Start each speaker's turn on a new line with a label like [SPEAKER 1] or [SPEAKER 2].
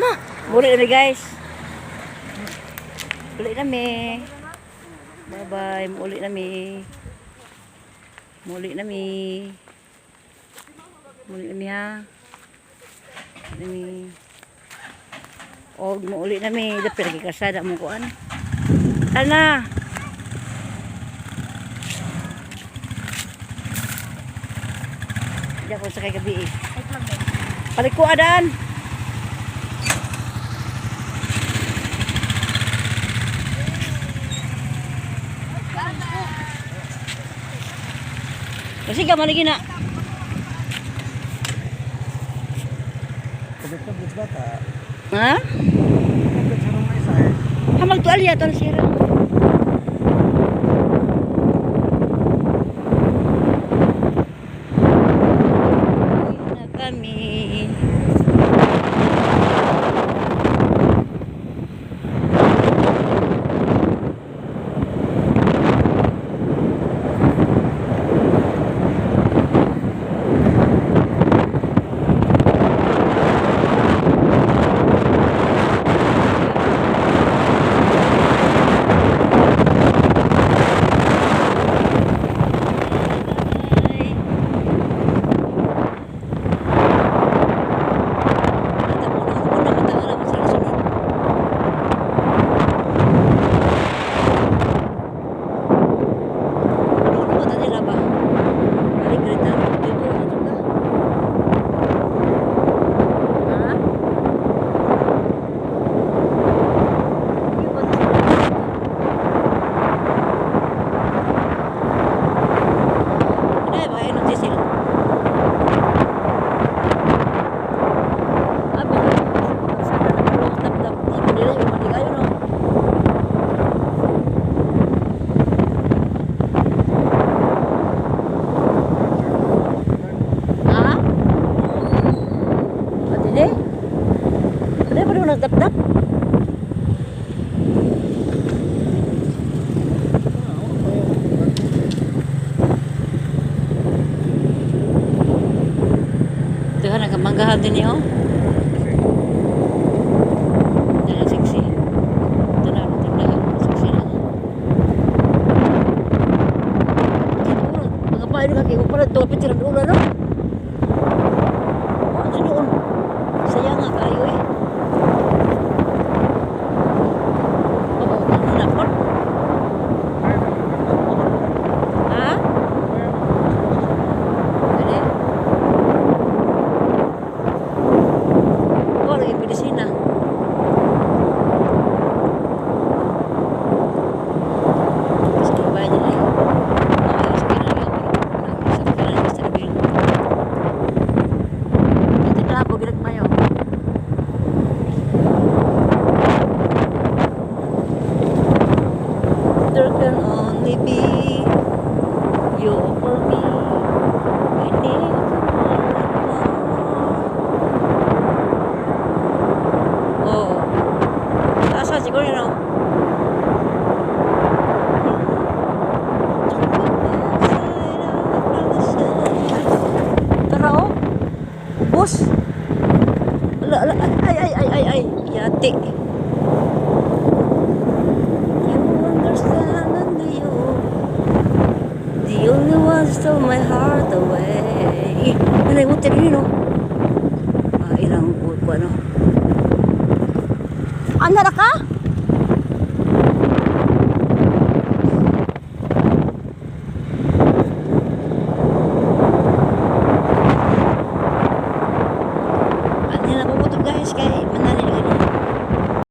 [SPEAKER 1] Ama. Muli na mi, guys. Uli na mi. Bye-bye. Muli na mi. Muli na mi. Muli na mi ha. Muli na mi. Og muuli na mi. Dapat lagi kasada mo kuan. Tana. Di ako sa kay gabi eh.
[SPEAKER 2] Wait lang, babe.
[SPEAKER 1] Paliko adan. Kasi ka man na.
[SPEAKER 3] Kabit-kabit bata.
[SPEAKER 1] Ha?
[SPEAKER 3] Kabit sa mga isa eh.
[SPEAKER 1] Ha magtualya to sira. Uwi na kami. Bye. Sila. Abi, sana na tap tap di mo nila yung maligayo no. Ha? Ate di? Pwede pa naman nagdap-dap? Ito ka, nagkamanggahan din niyo. Ito na, sexy. Ito na, tindahan. Sexy na. Dito, mga paano ka, kaya pala, ito, kapit ang ulo, no? Oh, ano doon? Saya nga kayo eh. Oo, ano na po? Ha? Pwede? Oh, lagi medisina. Kasi ba niya na yun? Ay, sa kailangan sa kailangan sa bill. Tindahan ko ginagmayo. There can only be you for me. I need you more and more. Oo. Taas ka siguro yun, oh. Tara, oh. Ubos. Ala, ala, ay, ay, ay, ay, ay. Yati. You understand only you. The only one who stole my heart away. Ano yung hotel yun, oh? Ah, ilang ko, ano? Ano na ka? Ano na puputol, guys, kay